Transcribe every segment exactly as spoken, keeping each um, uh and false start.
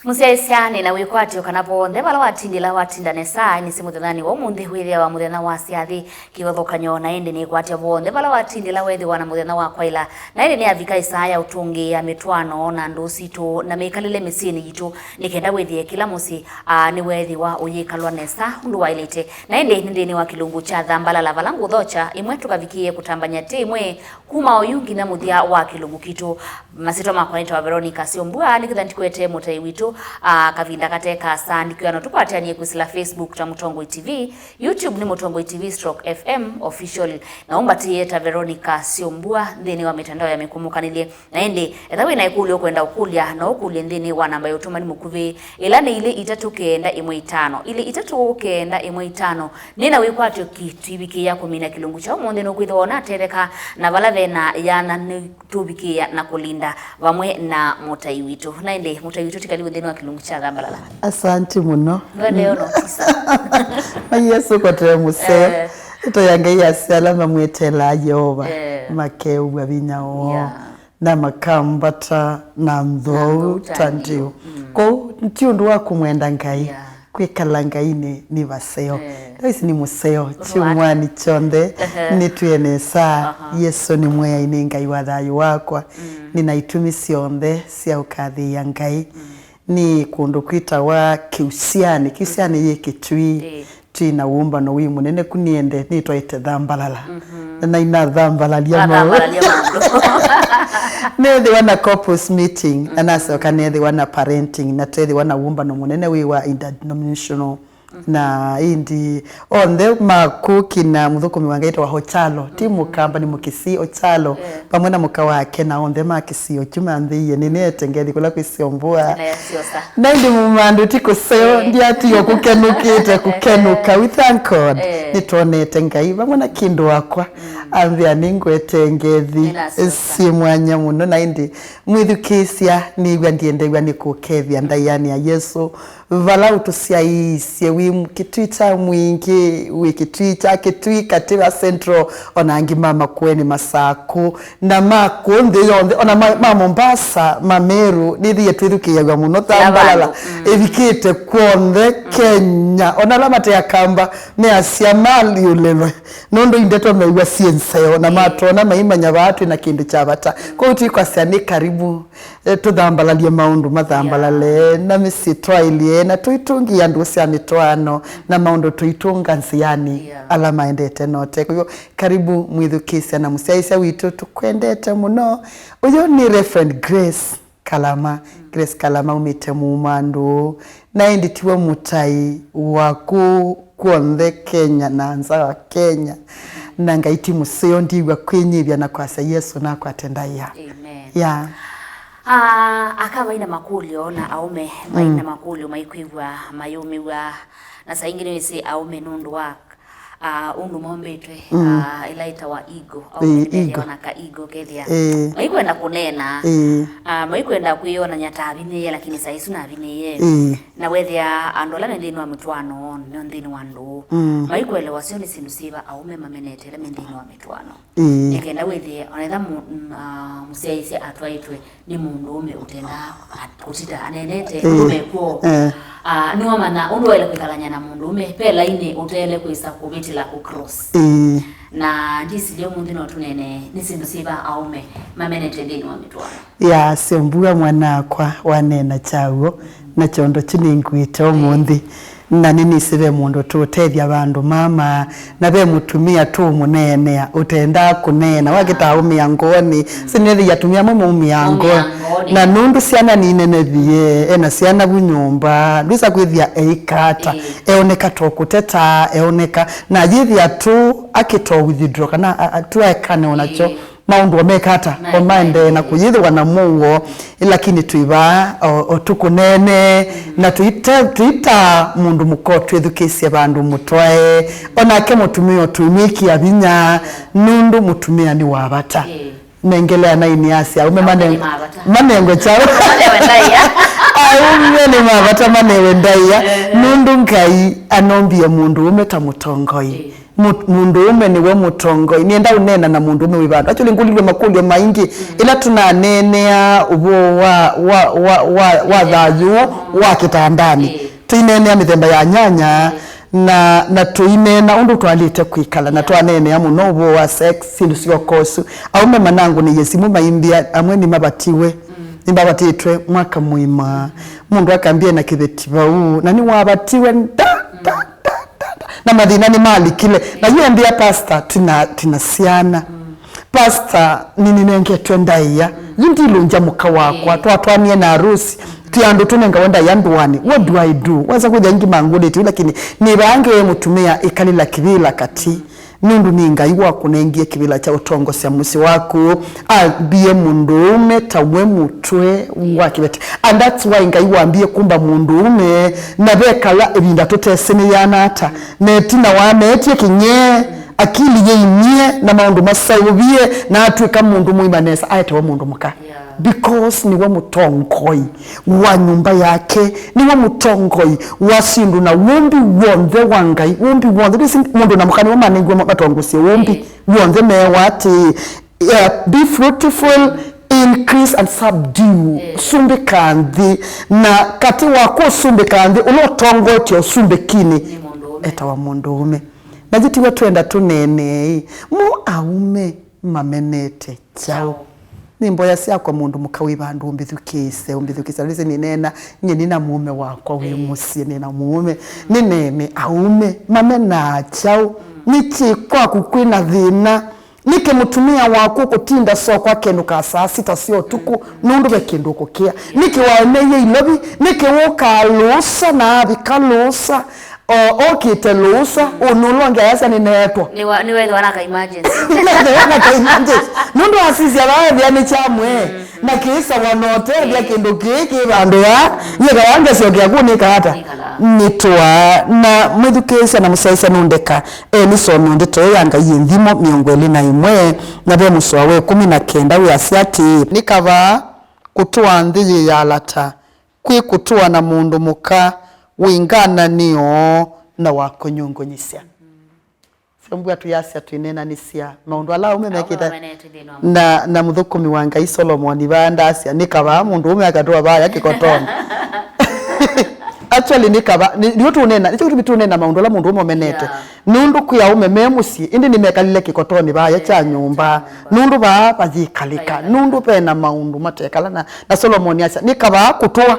Mũsyaĩĩsya, nĩ na wĩkwatyo kana vonthe vala watindĩla watinda nesa, nĩsĩ mũthenyanĩ wa ũmũnthĩ wĩthĩawa mũthenya wa syathĩ kĩvathũkany'o, na ĩndĩ nĩkwatya vonthe vala watindĩla weethĩwa na mũthenya wa kwaĩla, na ĩndĩ nĩyavika ĩsaa ya ũtũngĩĩa mĩtwaano na ndũũ sitũ na mĩkalĩle mĩsyĩnĩ yitũ, nĩ kenda wĩthĩe kĩla mũsyĩ, aa, nĩweethĩwa ũyĩkalwa nesa ũndũ waĩlĩte. Na ĩndĩ nĩ nthĩnĩ wa kĩlungu kya Thambalala vala ngũthokya ĩmwe tũkavikĩĩe kũtambany'a tĩ ĩmwe kuma oyu nginya mũthya wa kĩlungu kitũ. Masyĩtwa makwa nĩtawa Veronica Syombua, nĩkĩtha ndikwete mũtai witũ, aa, kavinda kate kasa, ndikwĩana tũkwatĩanĩe kwĩsĩla Facebook ta Mũtongoi T V, YouTube nĩ Mũtongoi T V stroke F M official, na ũmbatĩĩe ta Veronica Syombua nthĩnĩ wa mĩtandao ya mĩkũmũkanĩlye. Na ĩndĩ, ethĩwa wĩ na ĩkũlyo ũkwenda ũkũlya, no ũkũlye nthĩnĩ wa namba ya ũtũmani mũkuvĩ, ĩla nĩ ilĩ itatũ kenda ĩmwe itano, ilĩ itatũ kenda ĩmwe itano. Nĩ na wĩkwatyo ki tũivikĩĩa kũmina kĩlungu kya ũmũnthĩ, nũkwĩthĩwa ũnatetheka, na vala ve na yanya nĩtũvikĩĩa na kũlinda vamwe na mũtai witũ. Na ĩndĩ, mũtai witũ, ti karibu nthĩnĩ wa kĩlungu kya Thambalala. Asanti mũno. Ndwende yo no kisa. Mai Yesũ kotee mũseo. Eh. Ĩto ya Ngai asya ala mamwĩtelaa Yeova, eh, makeũvw'a vinya woo. Yeah. Na makambata na nthwau ta ndiũ. Mm. Kwoou ti ũndũ wa kũmwenda Ngai, yeah, kwĩkala Ngainĩ nĩ vaseo. Eh. Thaisi nĩ mũseo, kyumwanĩ kyonthe, ehe, nĩtwĩe nesa. Aha. Yesũ nĩ Mwĩai, nĩ Ngai wa thayũ wakwa. Mm. Nĩ na itumi syonthe sya ũkathĩĩa Ngai. Mm. Nĩ kũndũ kwĩtawa Kĩusyanĩ. Kĩusyanĩ yĩ Kĩtui. Ĩĩ. Twĩ na wũmbano wĩ mũnene ku, nĩende nĩtwaĩte Thambalala. Mhm. Na inathambalalia maũ-, athambalalya maũndũ. Nethĩwa na couples meeting, na, mhm, nasoka nethĩwa na parenting, na twethĩwa na wũmbano mũnene wĩ wa interdenominational. Mhm. Na ĩndĩ onthe makũkina mũthũkũmi wa Ngai etawa Ochalo, ti, mhm, Mũkamba, nĩ Mũkisii, Ochalo. Eh. Vamwe na mũka wake na onthe ma kĩsio kyu manthĩie, nĩnĩete ngethi kũla kwĩ Syombua. Na ĩndĩ mũmandũ ti kũseo, eh, ndiatiwa kũkenũkĩte, kũkenũka. We thank God. Eh. Nĩtwonete Ngai vamwe na kĩndũ wakwa. Mm. Anthĩa nĩngwete ngethi. Nĩnasyosa. Syĩ mwanya mũno, na ĩndĩ mwĩthukĩĩsya, nĩw'a ndiendew'a nĩ kũkethya ndaĩanĩ ya Yesũ. Vala ũtũsyaĩĩsye wĩ Kĩtui kya Mwingĩ, wĩ Kĩtui kya Kĩtui, Katĩva Central, ona angĩ ma Makueni, Masakũ, na ma kũũ nthĩ yonthe, ona ma, ma Mombasa, ma Meru, nĩthĩie twĩthukĩĩaw'a mũno. Kĩla vandũ. Thambalala, mm, ĩvikĩte kw'onthe, mm, Kenya. Ona ala mate Akamba measya maliũlĩlwe, nũndũ indeto mew'a syĩ nseo, na, ĩĩ, matwona maimanya vaa twĩ na kĩndũ kya vata. Kwoou tũikwasya nĩ karibu. E, tũthambalalye maũndũ mathambalale, yeah, na mĩsyĩ twaĩlye, na tũitũngĩĩa ndũũ sya mĩtwaano, na maũndũ tũitũnga nzĩanĩ, yeah, ala maendete na ũteko. Yo, karibu mwĩthukĩĩsya na mũsyaĩĩsya witũ, tũkwendete mũno. Ũyũ nĩ Reverend Grace Kalama. Mm. Grace Kalama aumĩte Mumandu, na ĩndĩ tiwe mũtai wa kũũ kw'onthe Kenya na nza wa Kenya. Na Ngai ti mũseo, ndiw'a kwĩnyivya na kwasya Yesũ nakwate ndaĩa. Amen. Yeah. Ah, aka mai na makũlyo na aũme mai, mm, na makũlyo maikwĩw'a mayũmĩw'a, na saa ingĩ nĩwĩsĩ aũme nũndũ wa, ah, ũndũ mombĩtwe, mm, ah, ĩla ĩtawa ego. Ĩĩ, aũme ego. Methĩawa na ka ego kethĩa, ĩĩ, maikwenda kũneena. Ĩĩ. Ah, maikwenda kwĩyonany'a ta avinĩĩe, lakini saa isu navinĩĩe. Ĩĩ. Na wethĩa andũ ala me nthĩnĩ wa mĩtwaano, nĩ nthĩnĩ wa ndũũ. Mm. Maikũelewa syo nĩ syĩndũ syĩva aũme mamenete ĩla me nthĩnĩ wa mĩtwaano. Ĩĩ. Nĩ kenda wĩthĩe, ona ĩla mũ-, m-, ah, mũsyaĩĩsya atwaĩtwe nĩ mũndũũme ũtendaa kũtita aneenete, ĩĩ, ũndũ mekw'o. Eh. Ah, nĩwamanya ũndũ waĩle kwĩkalany'a na mũndũũme, ve lainĩ ũteele kwĩsa kũvĩtĩla kũ cross. Ĩĩ. Na ndisilya ũmũnthĩ no tũnene nĩ syĩndũ syĩva aũme mamenete nthĩnĩ wa mĩtwaano. Ya, Syombua mwana-akwa, waneena kyaw'o, na kyondo kyu nĩngwĩte ũmũnthĩ. Na nĩnĩsĩ ve mũndũ tũũtethya vandũ mama, na ve mũtumĩa tũũmũneenea, ũtendaa kũneena, wakĩtaa ũmĩa ngoonĩ. Sĩ nĩthĩ atumĩa amwe maumĩaa ngoonĩ. Maumĩaa ngoonĩ. Na nũndũ syana nĩ inenevie, ena syana vu nyũmba, ndwĩsa kwĩthĩa eĩka ata, ĩĩ, eoneka to kũteta, eoneka, na yĩthĩa tu akĩto withdraw, kana a, a, tu aekane o nakyo. Ĩĩ. Maũndũ o meka ata, o maendee na kũyĩthĩwa na mũuo, lakini twĩ vaa o, o tũkũneene, na tũite-, tũitaa mũndũ mũka ũtwĩthukĩĩsye vandũ mũtwae, o nake mũtumĩa ũtũmwĩkĩa vinya, nũndũ mũtumĩa nĩ wa vata. Ĩĩ. Nengelea naini asya, aũme manengwe kyaũ? Manewe ndaĩa. Aũme nĩ ma vata manewe ndaĩa, nũndũ Ngai anombie mũndũũme ta mũtongoi. Ĩĩ. Mũ- mũndũũme nĩwe mũtongoi. Nĩenda ũneena na mũndũũme wĩ vandũ. Actually, ngũlilwe makũlyo maingĩ. Ĩla tũnaneenea ũvoo wa, wa, wa, wa, wa thayũ wa kĩtandanĩ, tũineenea mĩthemba ya nyanya, na, na tũineena ũndũ twaĩlĩte kwĩkala, na twaneenea mũno ũvoo wa sex, syĩndũ syoka ũsu. Aũme manangũnĩie simũ maimbĩa, amwe nĩmavatiwe, nĩmavatĩtwe mwaka mũima. Mũndũ akambĩa na kĩveti vau, na nĩwavatiwe nda, nda, nda, nda, nda. Na mathĩna nĩmalikile. Na yu embĩa, "Pastor, tina, tina syana. Pastor, nĩnĩnengetwe ndaĩa. Yu ndilũngya mũka wakwa. Twatwanie na arusi. Twĩ andũ tũnengawe ndaĩa ndũanĩ. What do I do?" Wesa kwĩthĩa aingĩ mangũlĩtye, lakini nĩvaa ngewa mũtumĩa ĩkalĩla kĩvĩla katĩ. Nũndũ nĩ Ngai wakũnengie kĩvĩla kya ũtongosya mũsyĩ waku. Ambie mũndũũme ta we mũtwe wa kĩveti. And that's why Ngai wambie kumba mũndũũme, na vekala ĩvinda tũtesĩ nĩyana ata. Na ĩtina wametie kĩnyee, akili yĩinie, na maũndũ maseũvie, na atw'ĩka mũndũ mũima nesa, aetewa mũndũ mũka. Because nĩwe mũtongoi wa nyũmba yake, nĩwe mũtongoi wa syĩndũ na wũmbi w'onthe wa Ngai, wũmbi w'onthe. Ndĩsĩ mũndũ na mũka nĩwe manengiwe ma- matongosye wũmbi w'onthe, meewa atĩĩ, uh, "Be fruitful, increase and subdue." Sumbĩka nthĩ. Na katĩ wa kũsumbĩka nthĩ, ũla ũtongoetye ũsumbĩkinĩ etawa mũndũũme. Na yu tiwe twenda tũneenee-ĩ, mo aũme mamenete kyaũ? Nĩ mboya syakwa mũndũ mũka wĩ vandũ ũmbĩthukĩĩsye, ũmbĩthukĩĩsye. Ndĩsĩ nĩneena nyie nĩ na mũũme wakwa wĩ mũsyĩ, nĩ na mũũme. Nĩneene, aũme mamenaa kyaũ? Nĩkĩ kwaku kwĩ na thĩna? Nĩkĩ mũtumĩa waku ũkũtinda soko akenũkaa saa sita sya ũtukũ nũndũ ve kĩndũ ũkũkĩa? Nĩkĩ waemeie ilovi? Nĩkĩ wũkaa Lũũsa na avika Lũũsa? O- okĩte Lũũsa, ũnũlonge ayasya nĩneetwa. Nĩwa- nĩwethĩwa na ka emergency. Nĩwethĩwa na ka emergency. Nũndũ asisya vaa ethĩa nĩ kyamwe. Na kĩĩsawa na ũtethya kĩndũ kĩĩ kĩ vandũ vaa. Nyie kawange syokea kũnĩka ata? Nĩtũa. Na mwĩthukĩĩsya na mũsyaĩĩsya nũndeka. E, nĩsomie ndeto ĩĩ ya Ngai yĩ nthimo mĩongo ĩlĩ na ĩmwe, na ve mũsoa wa ĩkũmi na kenda wĩasya atĩĩ, nĩ kavaa kũtũa nthĩ yĩ ya lata kwĩ kũtũa na mũndũ mũka wĩ ngananĩo na wa kũnyungunyĩsya. Syo mbua tũyasya twĩneenanĩsya maũndũ ala aũme mekĩte. Na, na mũthũkũmi wa Ngai Solomoni vaa ndasya, nĩ kavaa mũndũũme akatũa vaya kĩkotonĩ. Actually, nĩ kava, nĩ, nĩyo tũnena, nĩkyo kĩtumi tũnena maũndũ ala mũndũũme ũmenete. Nũndũ kwĩ aũme me mũsyĩ, ĩndĩ nĩmekalile kĩkotonĩ vaya kya nyũmba. Nũndũ vaa vayĩkalĩka. Nũndũ ve na maũndũ matekala na, na Solomoni asya, nĩ kavaa kũtũa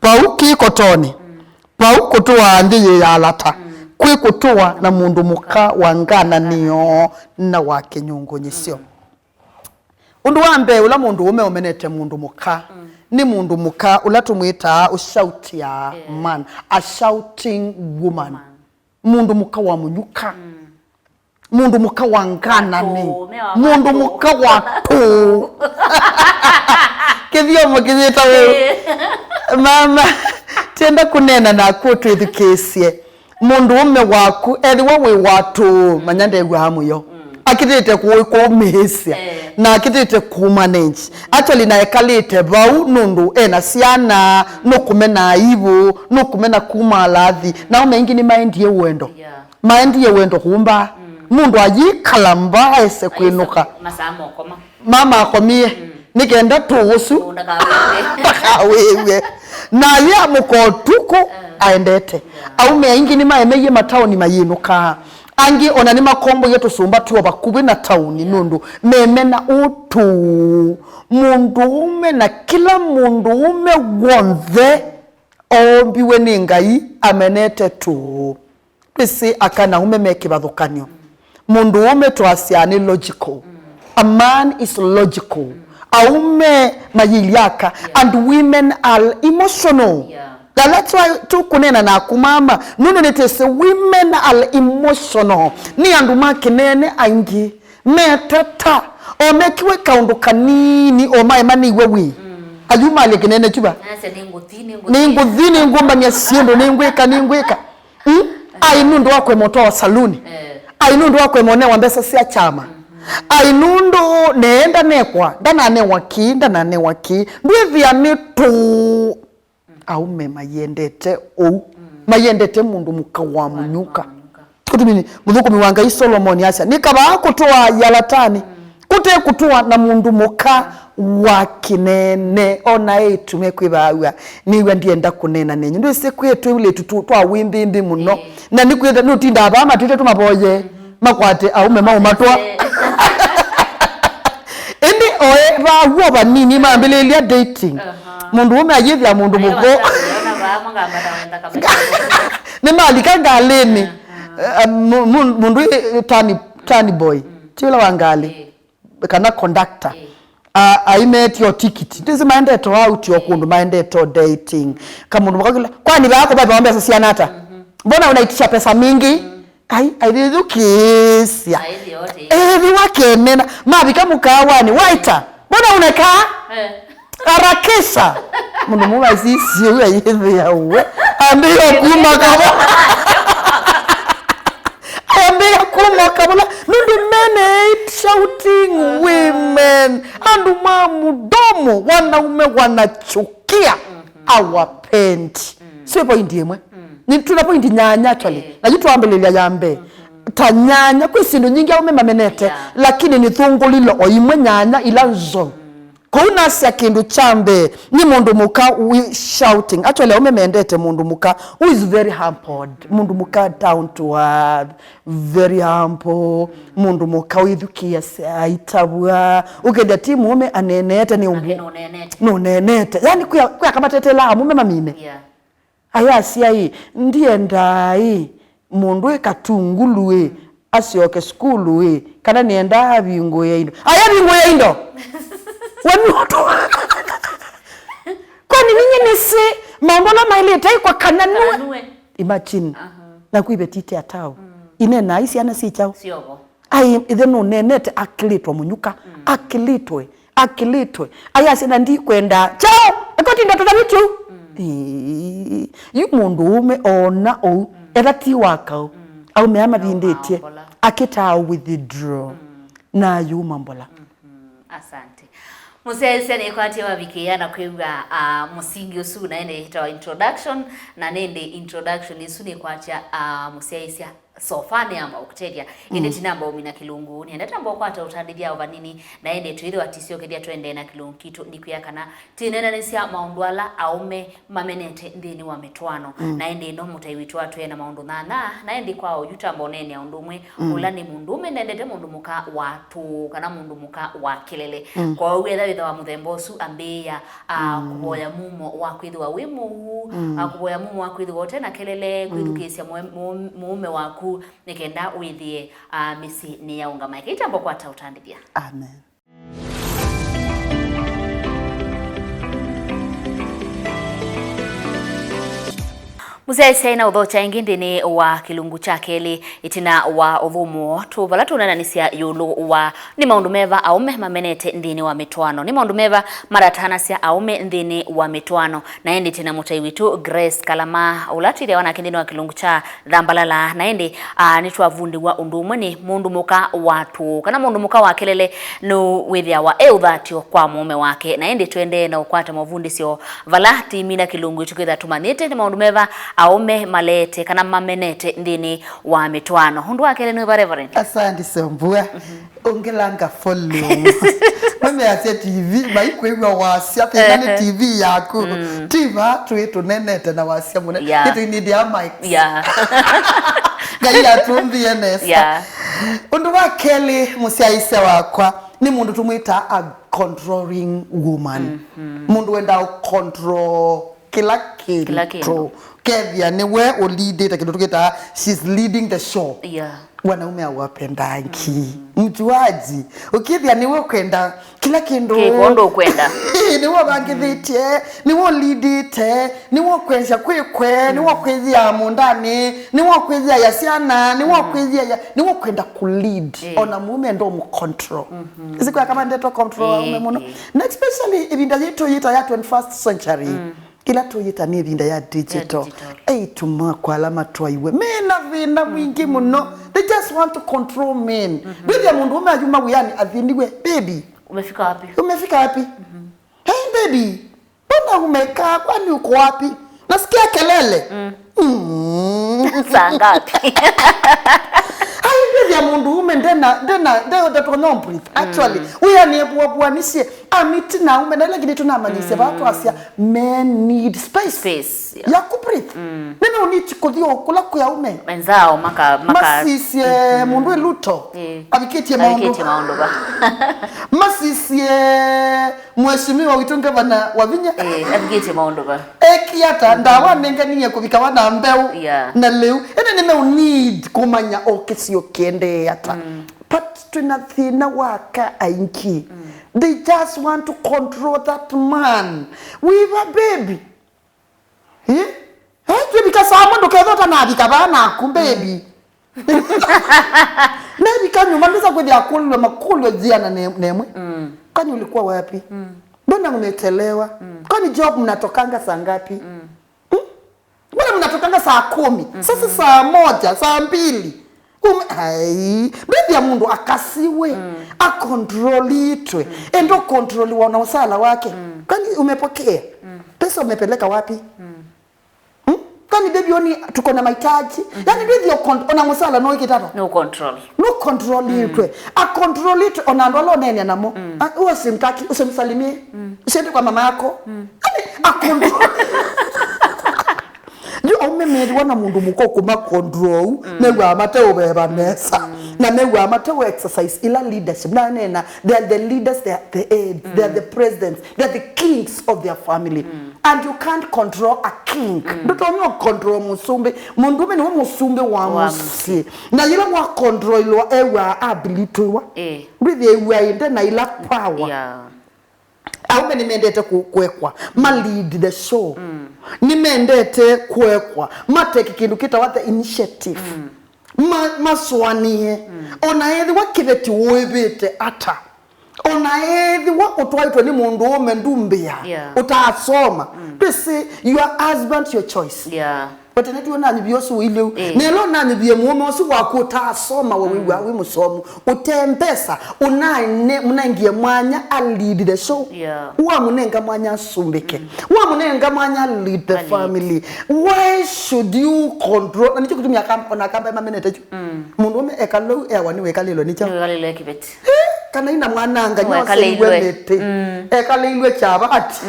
vau kĩkotonĩ. Vau kũtũaa nthĩ yĩ ya lata, kwĩ kũtũa na mũndũ mũka wa ngananĩo na wa kĩnyungunyĩsyo. Ũndũ wa mbee ũla mũndũũme ũmenete mũndũ mũka, nĩ mũndũ mũka ũla tũmwĩtaa ũshautĩa man, a shouting woman. Mũndũ mũka wa mũnyuka. Mũndũ mũka wa ngananĩ. Mũndũ mũka wa tũũ. Kĩthyomo kĩyĩtawa ũũ. Mama, tienda kũneena naku ũtwĩthukĩĩsye. Mũndũũme waku ethĩwa wĩ wa tũũ, manya ndew'aa mũyo. Akĩtĩte kũ- kũũmĩĩsya. Na akĩtĩte kũmanage. Actually, na ekalĩte vau nũndũ ena syana, nũkũmena aivu, nũkũmena kuma alathi. Nao aingĩ nĩmaendie ũendo. Maendie wendo kũmba. Mũndũ ayĩkala mba aese kwĩnũka. Masaa mokoma. Mama akomie. Nĩ kenda tũũ ũsu ndakawĩw'e. Na ayĩ amũka ũtukũ aendete. Aũme aingĩ nĩmaemeie mataoni mayĩnũkaa. Angĩ ona nĩmakomboie tũsũmba twĩ o vakuvĩ na taoni nũndũ memena ũtũũ. Mũndũũme na kĩla mũndũũme w'onthe oombiwe nĩ Ngai amenete tũũ. Twĩsĩ aka na aũme me kĩvathũkany'o. Mũndũũme twasyaa nĩ logical. A man is logical. Aũme mayĩlyaka. And women are emotional. And that's why tũkũneena naku mama. Nũndũ nĩtwĩsĩ women are emotional. Nĩ andũ ma kĩnene aingĩ. Metata, o mekiwe kaũndũ kanini, o maema nĩw'e wĩ. Ayumalya kĩnene kyuva. Nĩ ngũthi, nĩ ngũmbany'a syĩndũ, nĩ ngwĩka, nĩ ngwĩka. Mm? Ai nũndũ wa kũema ũtwawa saluni. Ai nũndũ wa kũema ũnewa mbesa sya kyama. Ai nũndũ neenda nekwa, ndananewa kĩ, ndananewa kĩ. Ndwĩthĩa nĩ tũũ. Aũme mayendete ũu. Mayendete mũndũ mũka wa mũnyuka. Kĩtumi nĩ mũthũkũmi wa Ngai Solomoni asya, "Nĩ kavaa kũtũa yalatani, kũte kũtũa na mũndũ mũka wa kĩnene." Ona eĩtu mekwĩvaaw'a, nĩw'a ndienda kũneena nenyu. Ndwĩsĩ kwĩ twĩw'ĩlĩtu tu-, twa wĩmbĩmbĩ mũno. Na nĩkwĩtha nũtindaa vaa matwĩte tũmavoye, makwate aume maumatwa. Ĩndĩ oe vaa w'o vanini mambĩlĩlya dating. Mũndũ ũme ayĩthĩa mũndũ mũkũ. Nĩmalika ngalĩnĩ. Eh, mu-, mu-, mũndũ ĩ turn, turn boy. Ti ũla wa ngalĩ. Kana conductor. A-, aimetie o tikiti. Ndĩsĩ maendete o out o kũndũ maendete o dating. Kamũndũ mũkakĩla, "Kwani vako vaivawa mbesa siana ata? Mbona unaitisha pesa mingi?" Ai, aithithukĩĩsya. Ĩthĩwa kenena. Mavika mũkaawanĩ, "Waita, mbona unakaa? Harakisha." Mũndũ mũma sisiu ayĩthĩa uwe. Ambĩĩa kuma kavo. Ambĩĩa kuma kavola. Nũndũ men hate shouting women. Andũ ma mũdomo, wanaume wanachukia awapendi. Sio point ĩmwe. Nĩ tuna point nyanya actually. Na yu twambĩlĩlya ya mbee. Ta nyanya, kwĩ syĩndũ nyingĩ aume mamenete, lakini nĩthũngũlile o imwe nyanya ila nzou. Kũu nasya kĩndũ kya mbee, nĩ mũndũ mũka wĩ shouting. Actually, aume mendete mũndũ mũka who is very humbled. Mũndũ mũka down to earth, very humble. Mũndũ mũka wĩthukĩĩasya aitavw'a. Ũkethĩa ti mũũme aneenete nĩ ũmũ-, nũneenete. Yani, kwĩ a-, kwĩ akamatetelaa amũme mamine. Ayasya ĩ, ndiendaa ĩ, mũndũ ĩ katungulu ĩ, asyoke sukulu ĩ, kana nĩendaa avingũĩe indo. Aya avingũĩe indo. We nũndũ. Kwani ninyi nĩsĩ maũndũ ala maĩlĩte ĩkwa kana nue? Imagine. Na kwĩ vetite atao. Inenai syana syĩ kyaũ? Ai, ithe nũneenete akĩlĩtwe mũnyuka. Akĩlĩtwe. Akĩlĩtwe. Ayasya, "Na ndikwenda." Kyaũ? Ĩkoti ndoto za vitu. Ĩĩ. Yu mũndũ ũme ona ũu, etha ti wa kaũ. Aume amavindĩtye. Akĩtaa withdraw. Na ayuma mbola. Asante. Mũsyaĩĩsya nĩkwatya wavikĩĩa na kwĩw'a, ah, mũsingi ũsu, na ĩndĩ ĩtawa introduction, na nĩndĩ introduction ĩsu nĩkwatya, ah, mũsyaĩĩsya sofa nĩamba ũkũtethya. Ĩndĩ tinamba ũmina kĩlungu, nĩendete amba ũkwata ũtandĩthya o vanini, na ĩndĩ twĩthĩwa tisyokethya tũendee na kĩlungu kitũ, ndikwĩa kana tineenanĩsya maũndũ ala aũme mamenete nthĩnĩ wa mĩtwaano. Na ĩndĩ ĩno mũtai witũ atwĩe na maũndũ nyanya, na ĩndĩ kwa oyu tamba ũneenea ũndũ ũmwe, ũla nĩ mũndũũme nendete mũndũ mũka wa tũũ, kana mũndũ mũka wa kelele. Kwoou etha wĩthawa mũthemba ũsu, ambĩĩa, ah, kũvoya mumo wa kwĩthĩwa wĩ mũuu, ah, kũvoya mumo wa kwĩthĩwa ũte na kelele, kwĩthukĩĩsya mũe-, mũu-, mũũme waku, nĩ kenda wĩthĩe, ah, mĩsyĩ nĩyaũngama. Ĩkĩitamba ũkwata ũtandĩthya. Amen. Mũsyaĩĩsya na ũthokya ĩngĩ nthĩnĩ wa kĩlungu kya kelĩ, ĩtina wa ũthũmũo tũ vala tũneenanĩsya ĩũlũ wa nĩ maũndũ meva aũme mamenete nthĩnĩ wa mĩtwaano, nĩ maũndũ meva maratanasya aũme nthĩnĩ wa mĩtwaano. Na ĩndĩ twĩ na mũtai witũ Grace Kalama, ũla twĩthĩawa nake nthĩnĩ wa kĩlungu kya Thambalala. Na ĩndĩ, ah, nĩtwavundĩw'a ũndũ ũmwe nĩ mũndũ mũka wa tũũ, kana mũndũ mũka wa kelele nũwĩthĩawa e ũthatyo kwa mũũme wake. Na ĩndĩ tũendee na ũkwata mavundĩsyo vala tĩmina kĩlungu ĩtũ kwĩtha tũmanyĩte nĩ maũndũ meva aũme maleete kana mamenete nthĩnĩ wa mĩtwaano. Ũndũ wa kelĩ nĩ va, Reverend? Asante, Sambua. Ongelanga volume. Mimi asia T V, maikwĩw'a wasya, thĩna nĩ T V yaku. Ti va, twĩ tũnenete na wasya mũnene. Yeah. Kĩtu need ya mics. Yeah. Ngai atũmbie nesa. Yeah. Ũndũ wa kelĩ, mũsyaĩĩsya wakwa, nĩ mũndũ tũmwĩtaa a controlling woman. Mũndũ wendaa control kĩla kĩndũ. Kĩla kĩndũ. Kethia nĩwe ũlidĩte kĩndũ tũkĩtaa, she's leading the show. Yeah. Wanaume hawapendangi. Mjuaji, ũkĩthia nĩwe ũkwenda kĩla kĩndũ. Kĩko ũndũ ũkwenda. Nĩwe ũvangĩthĩtye, nĩwe ũlidĩte, nĩwe ũkwendya kwĩkwe, nĩwe ũkwĩthia mũndanĩ, nĩwe ũkwĩthia ya syana, nĩwe ũkwĩthia ya, nĩwe ũkwenda kũlead. Ona mũũme ndo mũcontrol. Ĩsĩ kwa kama ndeto control aume mũno. Na especially ĩvinda yĩtũ yĩta ya twenty-first century. Ĩla tũyĩta nĩ ĩvinda ya digital. Eĩtu makwa ala matwaiwe mena thĩna mwingĩ mũno. They just want to control men. Wĩthĩa mũndũ ũme ayuma wĩanĩ athĩniwe, "Baby, umefika wapi? Umefika wapi? Hey baby, mbona umekaa? Kwani uko wapi? Nasikia kelele." Mm. Saa ngapi? Ai, ndĩthĩa mũndũ ume ndena ndena ndena ndatonya breathe. Actually, uya nĩ bua bua nĩsie amiti na ume na lakini tunamanyisya ba twasya men need space. Space, yeah. Ya ku breathe. Nene uniti kuthio kula kuya ume. Menzao maka maka Masisye mũndũ iluto. Eh. Avikĩtie maũndũ. Avikĩtie maũndũ ba. Masisye mheshimiwa witũ ngavana wa vinya. Eh, avikĩtie maũndũ ba. Eki ata ndawa nenganie kuvika wana mbeu Yeah. Na lĩu ene nĩ no need kumanya o kĩsio kiendee ata. But twina thĩna wa ka aingĩ. They just want to control that man. Wiva baby. Eh? Eh, twĩvika saa mũndũ ketho tanavika vaa naku baby. Navika nyũmba ndisa kwĩthĩa kũlilwa makũlyo ziana ne- nemwe. Kwani ulikuwa wapi? Mbona umechelewa? Kwani job mnatokanga saa ngapi? Hmm? Mbona mnatokanga saa kumi? Sasa saa moja, saa mbili. Ume, ai, baby ya mundu akasiwe, akontrolitwe, endo kontroliwa na usala wake. Kwani umepokea? Pesa umepeleka wapi? Hmm? Kwani baby oni tuko na mahitaji? Yani baby ya kon- ona musala no ikitata. No control. No controlitwe. Akontrolitwe ona ndo lo nene namo. Ah, uwe simtaki, usimsalimie. Usiende kwa mama yako. Yani akontrol. Yu aume methĩwa na mũndũ mũka ũkũma control, mew'aa mate ũveva nesa, na mew'aa mate ũ exercise ila leadership. Na nena, they are the leaders, they are the heads, they are the presidents, they are the kings of their family. And you can't control a king. Ndũtonya control mũsumbĩ. Mũndũme nĩwe mũsumbĩ wa mũsyĩ. Na yĩla wa controlwa ew'aa abilityw'a. Eh. Ndwĩthĩe ew'aa ĩnde na ila power. Yeah. Aume nĩmendete ku- kuekwa, ma lead the show. Nĩmendete kuekwa, mateke kĩndũ kĩtawa the initiative. Ma- masũanĩe. Ona ethĩwa kĩveti ũĩvĩte ata, ona ethĩwa ũtwaĩtwe nĩ mũndũ ũme ndumbĩa, Yeah. Ũtaasoma. Ndwĩsĩ, your husband, your choice. Yeah. Wete nĩtuo nanyuvie ũsu ũilĩu. Eh. Nelo nanyuvie mũũme ũsu waku ũtaasoma we wĩw'aa wĩ mũsomu. Ũte mbesa, ũnane- mũnengie mwanya a lead the show. Yeah. Wamũnenga mwanya asumbĩke. Wamũnenga mwanya lead the family. Why should you control? Na nĩkyo kĩtumi akam- ona akamba mamenete kyu. Mũndũũme ekalou ewa nĩwĩkalĩlwe nĩ kyaũ? Nĩwĩkalĩlwe kĩveti. Kana ina mwananga Nĩwekalĩilwe. Nyoselwe mĩtĩ. Ekalĩilwe kyavati.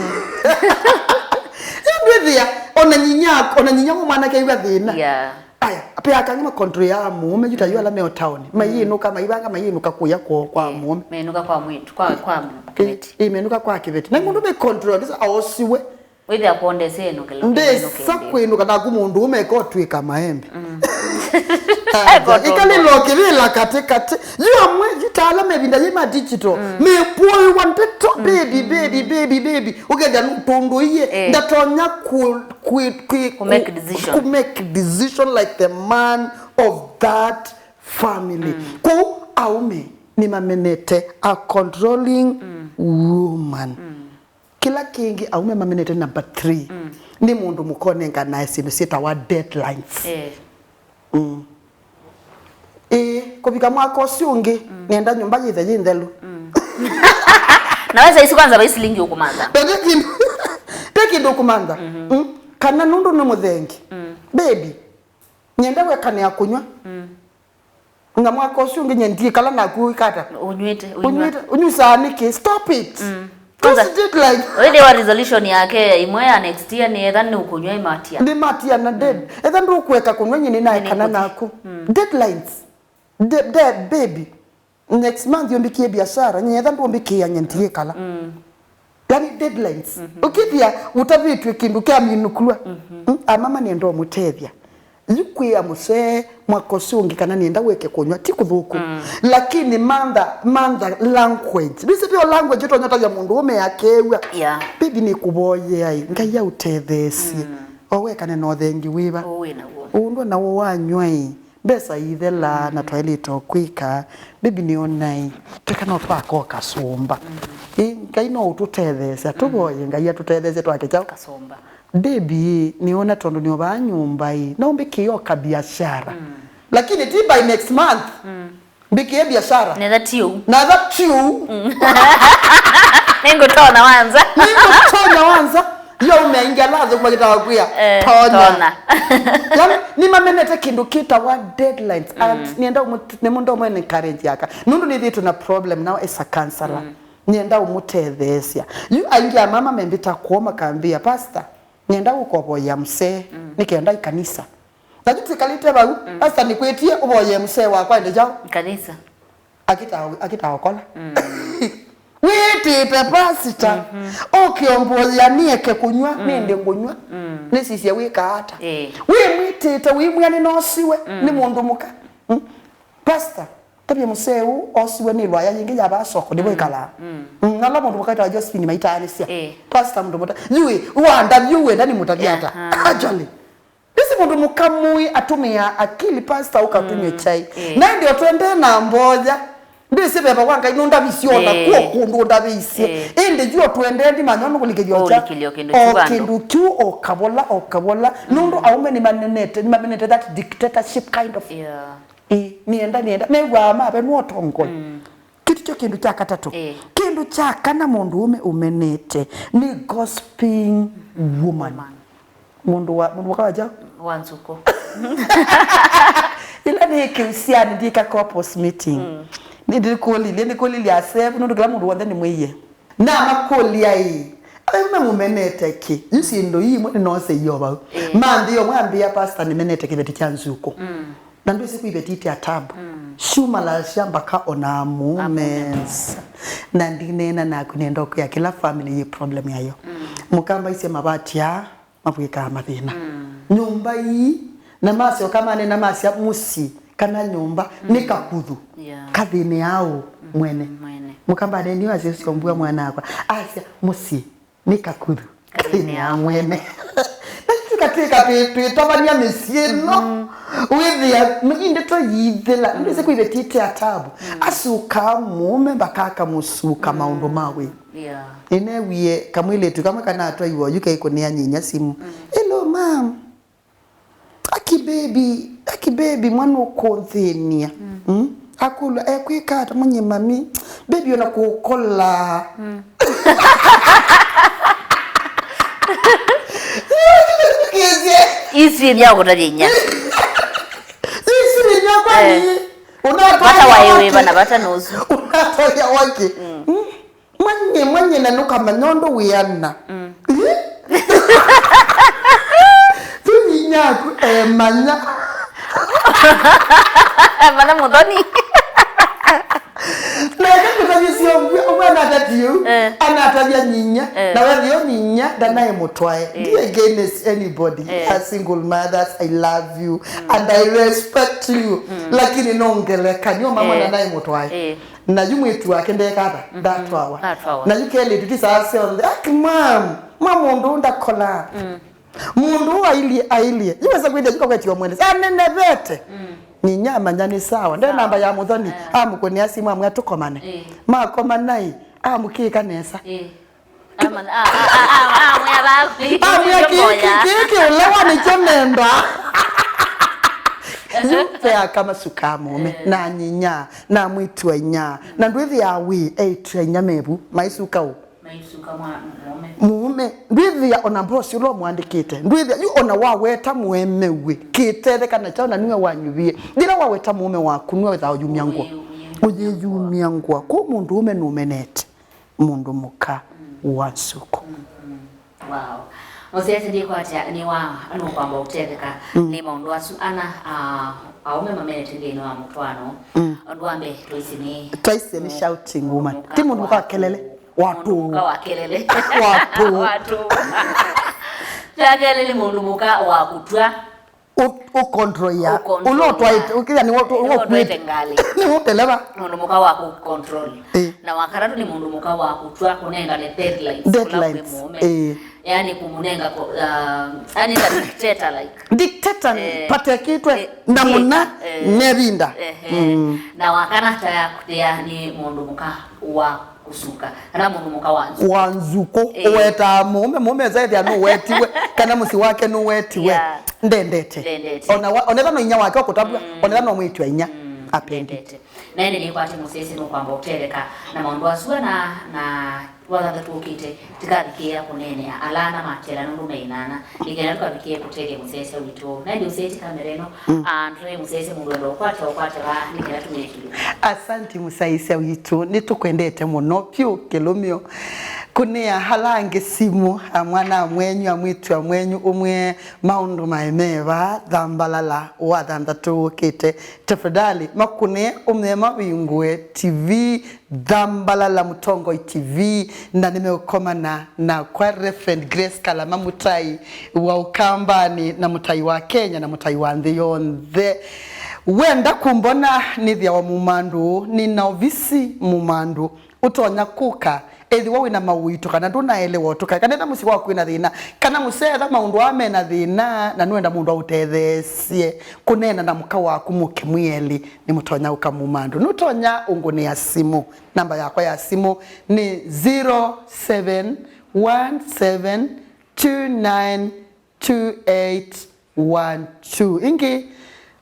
Ndwĩthĩa, ona nyinya, ona nyinya wa mwanake aiwa thĩna. Yeah. Aya, pe akangi makontrol ya mũũme yu ta yu ala meo taoni. Mayĩnũka, maivanga, mayĩnũka kũya kwa, kwa mũũme. Menũka kwa mwĩtu, kwa kwa kĩveti. Ĩ, menũka kwa kĩveti. Na mũndũ me control, ndisa aosiwe. Wĩthĩa kuondese ĩnũkĩlo. Ndesa kwĩnũka naku mũndũ ũme eka ũtwĩka maembe. Ĩkalĩlo kĩvĩla katĩ katĩ. Yu amwe, yu ta ala mevinda yĩ ma digital. Mepũĩwa ndeto, baby, baby, baby, baby. Ũkethĩa nũtũndũie. Eh. Ndatonya ku- ku- ku- Ku make decision. Ku make decision like the man of that family. Kũu aume nĩmamenete a controlling woman. Kĩla kĩngĩ aume mamenete number three, nĩ mũndũ mũkonenganae syĩndũ syĩtawa deadlines. Eh. Ĩĩ, kũvika mwaka ũsu ũngĩ, nenda nyũmba yĩthe yĩ nthelu. Na wesa isu kwanza vai silingi ũkũmantha. Ve kĩndũ, ve kĩndũ ũkũmantha. Mm. Kana nũndũ nĩ mũthengi. Baby, nyenda wekanĩa kũnyw'a. Na mwaka ũsu ũngĩ nye ndiĩkala naku ũikata. Ũnywĩte, Ũnywĩte, ũnyusaa nĩkĩ? Stop it. Kwanza, Those deadlines. Wĩthĩwa resolution yake ĩmwe ya next year nĩ etha nĩ ũkũnywa ĩmatia. Nĩ matia na dead. Etha ndũkweka kũnwa nyinĩ naekana naku. Deadlines. De, de, baby. Next month ũmbĩkĩe biashara, nye etha ndũmbĩkĩĩa nye ndiĩkala. Yani deadlines. Ũkĩthĩa ũtavĩtw'e kĩndũ kyaminũkulwa. Mm, amama nĩenda ũmũtethya. Yu kwĩa mũsee mwaka ũsu ũngĩ kana nĩenda wĩke kũnyw'a ti kũthũku. Lakini mantha, mantha language. Ndwĩsĩ vyo language ũtonya ũtavya mũndũ ũme akew'a. Yeah. Baby nĩkũvoyeai, Ngai aũtetheesye. O wekane na ũthengi wĩva. Ũũ wĩ naw'o. Ũndũ naw'o wanyw'ai. Mbesa iithela na twaĩlĩte o kwĩka. Baby nĩonai. Twĩka no twaka o kasũmba. Ĩ, Ngai no ũtũtetheesya. Tũvoye Ngai atũtetheesye twake kyaũ? Kasũmba. Baby, nĩona tondũ nĩovaa nyũmba ĩ, no mbĩkĩe o kabiashara. Lakini ti by next month. Mbĩkĩe biashara. Netha ti ũu. Natha ti ũu. Nĩngũtonya wanza. Nĩngũtonya wanza. Yo ume aingi ala athũku makĩtawa kwĩa, eh, tonya. Tonya. Yaani, nĩmamenete kĩndũ kĩtawa deadlines. And nienda ũmũ-, nĩmũ-, ndomwe encourage aka. Nũndũ nĩthĩtwe na problem now as a counselor. Nienda ũmũtetheesya. Yu aingi a mama membĩta kwoo makambĩa, "Pastor, nienda ũkovoya msee, nĩkenda ikanisa." Na yu tĩkalĩte vau, "Pastor, nĩkwĩtie ũvoye msee wakwa ende kyaũ?" Kanisa. Akĩtaa, akĩtaa ũkola. Wĩtĩte pasita, ũkĩomboya nĩeke kũnyw'a, nĩndĩ ngũnyw'a. Nĩsisye wĩkaa ata? Ĩĩ. Wĩmwĩtĩte, wĩmwĩa nĩnosiwe nĩ mũndũ mũka. Mm. Pastor, tavya mũsee ũũ osiwe nĩ lwaya yĩngĩ ya vaa soko, nĩvo ĩkalaa. Mm, nala mũndũ mũka wĩtawa Josephine maitaanĩsya. Ĩĩ. Pastor mũndũ mũta. Yuĩ, wandavya ũwenda nĩmũtavya ata? Aha. Actually. Ĩsĩ mũndũ mũka mũĩ atũmĩaa akili, pastor, ũkatũnywe chai. Ĩĩ. Na ĩndĩ o twendee na mboya. Ndĩsĩ veva wa Ngai nũndavisye ona kuo kũndũ ũndavisye. Ĩĩ. Ĩndĩ yu o twendee ndimanya nũkũlikĩlya o kya. Ũlikĩlya o kĩndũ kyu vandũ. O kĩndũ kyu o kavola, o kavola. Nũndũ aũme nĩmanenete, nĩmamenete that dictatorship kind of. Yeah. Ĩĩ, nĩenda, nĩenda. Mew'aa mavenwa ũtongoi. Kĩtu kyo kĩndũ kya katatũ. Ĩĩ. Kĩndũ kya kana mũndũũme ũmenete nĩ gossiping woman. Woman. Mũndũ wa, mũndũ mũka wa kyaũ? Wa nzukũ. Ĩla nĩ kĩusiani, ndika couples meeting. Nĩndĩkũlilye, nĩkũlilye asevu, nũndũ kĩla mũndũ w'onthe nĩ mwĩie. Namakũlya ĩ, aũme mũmenete kĩ? Yu syĩndũ ii imwe nĩnose io vau. Ĩĩ. Manthĩ ũmwe ambĩa, "Pastor, nĩmenete kĩveti kya nzukũ." Na ndwĩsĩ kwĩ iveti ite atabu. Syumalaasya mbaka ona amumensa. Na ndineena naku, nenda ũkwĩa kĩla family yĩ problem yayo. Mũkamba isye mavati aa mavwĩkaa mathĩna. Nyũmba ii, na masyoka manena masya mũsyĩ kana nyũmba nĩ kakuthu. Yeah. Kathĩnĩaa ũ mwene. Mwene. Mũkamba anenie asya ũsyombua mwana akwa. Asya mũsyĩ. Nĩ kakuthu. Kathĩnĩaa mwene. Na yu katwĩka twĩ-, twĩtavany'a mĩsyĩ ĩno. Wĩthĩa, ĩ ndeto yĩithĩla. Ndwĩsĩ kwĩ iveti ite atabu. Asukaa mũũme mbaka akamũsuka maũndũ ma wĩ. Yeah. Nĩneewie kamwĩlĩtu kamwe kanatwaiwe oyu kaikũnĩa nyinya simũ. "Hello, mom." Aki baby, aki baby, mwana ũkũnthĩnia. Mm. Akũlwa, "Ekwĩka ata mwenye mami?" Baby, ona kũkola. Isi ni akũtavya inya. Isi ni inya kwani? Eh. Unatoa vata waĩ wake. Wĩva na vata nũsu. Unatoa wake. Mm. Manye, manye, na nũkamanya ũndũ wĩana. Mm. Ĩ? Tũnyinyaku emanya. Emanya mũthoni. Na ĩka kũtavya syombua, ũmwe anatavya ũu, eh, anatavya nyinya, eh, na wethĩo nyinya ndanaĩ mũtwae. Eh. Ndi against anybody. Eh. As single mothers, I love you, mm, and I respect you. Mm. Lakini no ngelekany'o mama, eh, ndanaĩ mũtwae. Eh. Na yu mwĩĩtu wake ndekatha, mhm, ndatwawa. Ndatwawa. Na yu kelĩtu ti saa syonthe, "Aki, mam, ma mũndũ ũũ ndakolaa." Mm. Mũndũ ũũ ailyĩ, ailyĩ. Yu wesa kwĩthĩa yu kakwetiwa mwene. Anenevete. Mm. Nyinya amanya nĩ sawa. Nde namba ya mũthoni, eh, amũkũnĩa simũ amwĩa tũkomane. Eh. Makomana ĩ, amũkĩĩka nesa. Eh. Ama-, a, a, a, a, amwĩa vavi. Amwĩa kĩ, kĩ, kĩ, kĩ ũlewa nĩkyo nenda. Yu ve aka masukaa mũũme, eh, na nyinya, na mwĩĩtu wa inya. Na ndwĩthĩaa wĩ, eĩtu a inya mevu, maisuka ũ? Maisuka mwa-, mũũme. Mũũme. Ndwĩthĩa ona boss ũla ũmwandĩkĩte. Ndwĩthĩa, yu ona waweta mũemewe. Kĩtetheka na kyaũ na nĩwe wanyuvie. Yĩla waweta mũũme waku, nĩwe wĩthaa ũyumya ngũa. Ũyĩ-, ũyĩ-, ũyĩyumya ngũa. Kwoou mũndũũme nũmenete mũndũ mũka wa nzukũ. Mm, mm. Wow. Mũsyaĩĩsya ndikwatya nĩ wa nũkwamba ũtetheka, mm, nĩ maũndũ asu ana, ah, aũme mamenete nthĩnĩ wa mũtwaano. Mm. Ũndũ wa mbee, twaisye nĩ, twaisye nĩ shouting woman. Mũka ti mũndũ mũka wa kelele. Watu. Mũndũ mũka wa kelele. Watu. Watu. Kya kelĩ nĩ mũndũ mũka wa kũtw'a. Ũ-, ũcontrol ya. Ũcontrol ũla ũtwaĩte, ya. Ũkĩthĩa nĩ wotũ, nĩ ũtwaĩte ngalĩ. Nĩ ũteleva. Mũndũ mũka wa kũcontrol. Eh. Na wa katatũ nĩ mũndũ mũka wa kũtw'a, kũnengane deadlines, kũla kwĩ mũũme. Deadlines. Eh. Yaani kũmũnenga ko-, uh, yaani ta dictator like. Dictator, eh, patekĩtwe, eh, na mũna, eh, nevinda. Eh, eh. Mm. Na wa kana ta ya kũthĩa nĩ mũndũ mũka wa kũsuka, kana mũndũ mũka wa nzukũ. Wa nzukũ, eh, ũwetaa mũũme, mũũme esa ethĩa nũwetiwe, kana mũsyĩ wake nũwetiwe. Yeah. Ndendete. Ndendete. Ona wa-, onetha no inya wake ũkũtavw'a, mm, onetha no mwĩĩtu wa inya. Mm, apendete. Ndendete. Na ĩndĩ nĩkwate mũsyaĩĩsya nũkwamba ũtetheka na maũndũ asu ana, na wathanthatũ ũkĩte tikavikĩĩa kũneenea ala ana makyela nũndũ me inana, nĩ kenda tũkavikĩe kũtethya mũsyaĩĩsya witũ. Na ĩndĩ ũsyaĩĩsya kamera ĩno, mm, ah, tũnaĩ mũsyaĩĩsya mũndũ wenda ũkwatya, ũkwatya va, nĩ kenda tũmĩe kĩlungu. Asanti mũsyaĩĩsya witũ, nĩtũkwendete mũno vyũ kĩlũmyo. Kũnĩa ala angĩ simũ, amwana amwenyu, amwĩtu amwenyu, ũmwe maũndũ maĩ meva, thambalala wa thanthatũ ũkĩte. Tafadhali, makũnĩe ũmea mavingũe T V, Thambalala Mũtongoi T V, na nĩmeũkomana na kwa Reverend Grace Kalama, mũtai wa Ũkambanĩ na mũtai wa Kenya na mũtai wa nthĩ yonthe. Wenda kũmbona nĩthĩawa Mumandu, nĩ na ovisi Mumandu. Ũtonya kũka ethĩwa wĩna mauito kana ndũnaelewa ũtũkae, kana ena mũsyĩ waku wĩna thĩna, kana mũsee etha maũndũ aa mena thĩna na nũenda mũndũ aũtetheesye kũneena na mũka waku mũke mwĩ elĩ, nĩmũtonya ũka Mumandu. Nũtonya ũngũnĩa simũ. Namba yakwa ya simũ nĩ zero seven one seven two nine two eight one two. Ĩngĩ,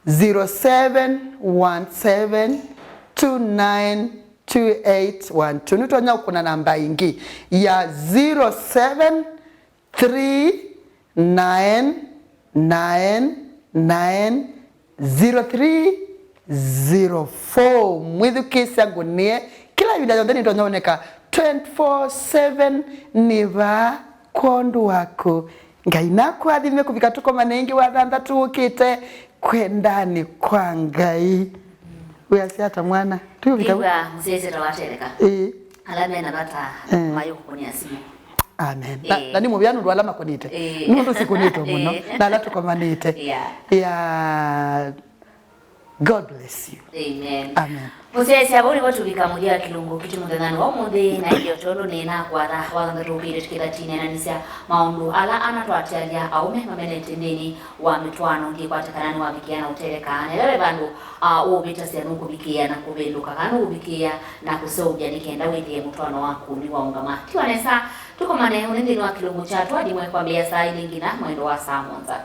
zero seven one seven two nine two eight one two. Nĩtonya ũkũna namba ĩngĩ ya zero seven three nine nine nine zero three zero four. Mwĩthukĩĩsya ngũnĩe kĩla ĩvinda yonthe nĩtonya oneka twenty-four seven. Nĩ vaa kwondũ waku. Ngai nakũathime kũvika tũkomane ĩngĩ wa thanthatũ ũkĩte. Kwendanĩ kwa Ngai. Wĩasya ata mwana? Tũyũvika vu? Ĩw'a mũsyaĩĩsya ta wateleka. Ĩĩ. Ala mena vata, eh, mayũkũnĩa simũ. Amen. Na, eh, na nĩ mũvea nũndũ ala makũnĩte. Eh. Nũndũ sikũnĩtwe mũno. Eh. Na ala tũkomanĩte. Yeah. Yeah. God bless you. Amen. Amen. Mũsyaĩĩsya, vau nĩvo tũvika mũthya wa kĩlungu kitũ mũthenyanĩ wa ũmũnthĩ, na ĩndĩ o tondũ nĩnakwatha, wathanthatũ ũkĩte tũkĩtha tineenanĩsya maũndũ ala ana twatialya aũme mamenete nthĩnĩ wa mĩtwaano, ndikwata kana nĩwavikĩa na ũtetheka. Na ĩla ve vandũ, ah, ũũvĩtasya nũkũvikĩĩa na kũvĩndũka, kana nũkũvikĩĩa na kũseũvya nĩ kenda wĩthĩe mũtwaano waku nĩwaũngama. Tiwa nesa, tũkomane ũnĩ nthĩnĩ wa kĩlungu kya Twathimwe kwambĩĩa saa ilĩ nginya mwendo wa saa mũonza.